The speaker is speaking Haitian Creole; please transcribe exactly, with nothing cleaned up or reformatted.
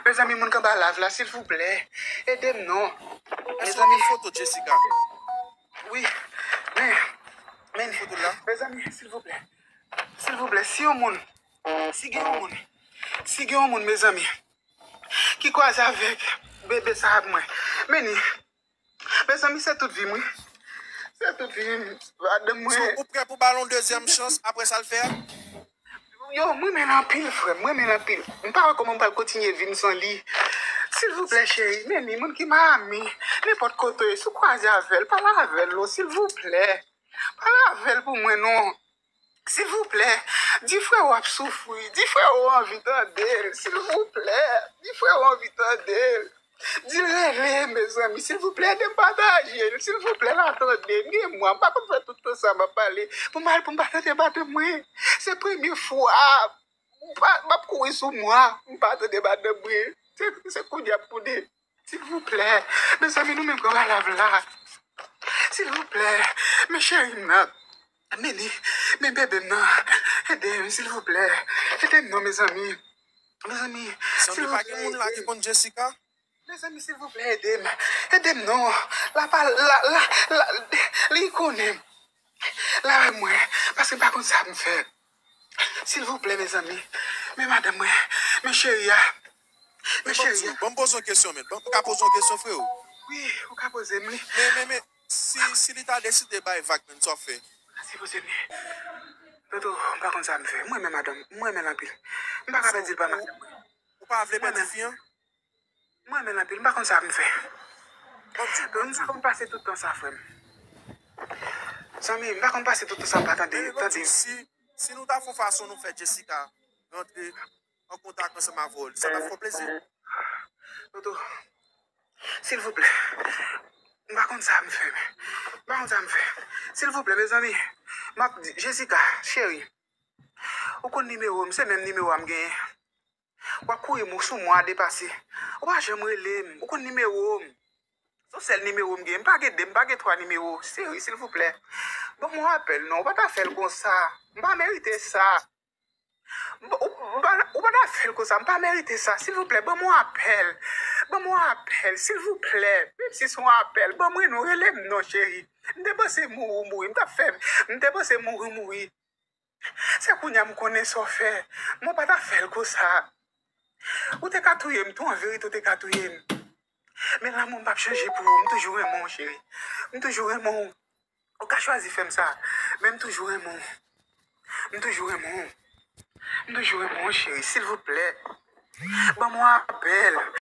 Mezanmi, moun k anba live la, silvouplè, ede m non. Mezanmi, foto Jessica. Wi, men, men, foto la. Mezanmi, silvouplè, silvouplè, si yon moun, si gen yon moun, si gen yon moun, mezanmi, ki kwaze avèk bebe sa ak mwen, men ni, mezanmi, se tout vi m, wi. Se tout vi m, madanm mwen. So, ou prè pou ba l yon dezyèm chans apre sa l fè a? Yo, mwen renmen l anpil, frè m, mwen renmen l anpil. M pa wè kòman m pral kontinye vi m san li. Silvouplè, cheri, men ni, moun ki Miami, nenpòt kote w ye, si w kwaze avè l, pale avè l non, silvouplè. Pale avè l pou mwen non. Silvouplè, di frè w ap soufri, di frè w anvi tande l, silvouplè, di frè w anvi tande l. Di l rele, mezanmi, silvouplè, ede m pataje l, silvouplè, l ap tande m. Gen mwa, m pa konn fè tout tan sa m ap pale pou m al, pou m pa tande madanm mwen. Se premye fwa m pa, m ap kouri sou mwa, m pa tande madanm mwen. Se, se kounye a m konnen. Silvouplè, mezanmi, nou menm k anba live la. Silvouplè, men cheri m nan, men ni, men bebe m nan, ede m, silvouplè, ede m non, mezanmi. Mezanmi, silvouplè, ede m. Mezanmi, silvouplè, ede m. Ede m non. La pa, la, la, la, li konnen m. La wè mwen, paske m pa konn sa m fè. Silvouplè, mezanmi. Men madanm mwen, men cheri a. Men cheri a. Ban m poze yon kesyon, men. Ban m ka poze yon kesyon, freo. Wi, ou ka poze m li. Men, men, men, si, si li ta deside bay vag, men, sa w ap fè? Ou ka sipoze m li. Toto, m pa konn sa m fè. Mwen renmen madanm, mwen renmen l anpil. M pa ka pèdi l pa madanm mwen. Ou pa vle pèdi fi an? Mwen renmen l anpil, m pa konn sa m fè. M pa konn pase tout tan sa, frè m. Zanmi, m pa konn pase tout tan sa m pa tande, tande. Si, si nou ta fè yon fason nou fè Jessica rantre an kontak ansanm avè w, sa t ap fè w plezi? Toto, silvouplè, m pa konn sa m fè, men. M pa konn sa m fè. Silvouplè, mezanmi, m ap di, Jessica, cheri, ou konn nimewo m, se menm nimewo a m genyen. W ap kouri mou sou mwa depase. Ou pa janm rele m. Ou konn nimewo m. Se yon sèl nimewo m gen. M pa gen de, m pa gen twa nimewo. Cheri, silvouplè. Ban m yon apèl non. Ou pa ta fè l konsa. M pa merite sa. Ou, ou, ou pa, ou pa ta fè l konsa. M pa merite sa. Silvouplè, ban m yon apèl. Ban m yon apèl, silvouplè. Menm si se yon apèl, ban mwen non, rele m non, cheri. M te panse mouri w mouri. M t ap fè, m te panse mouri w mouri. Se kounye a m konnen sa w fè. Mwen pa ta fè l konsa. Ou te ka touye m tou, an verite, ou te ka touye m. Men lanmou m p ap chanje pou ou. M toujou renmen w, cheri. M toujou renmen w. Ou ka chwazi fè m sa, men m toujou renmen w. M toujou renmen w. M toujou renmen w, cheri. Silvouplè, ban m yon apèl.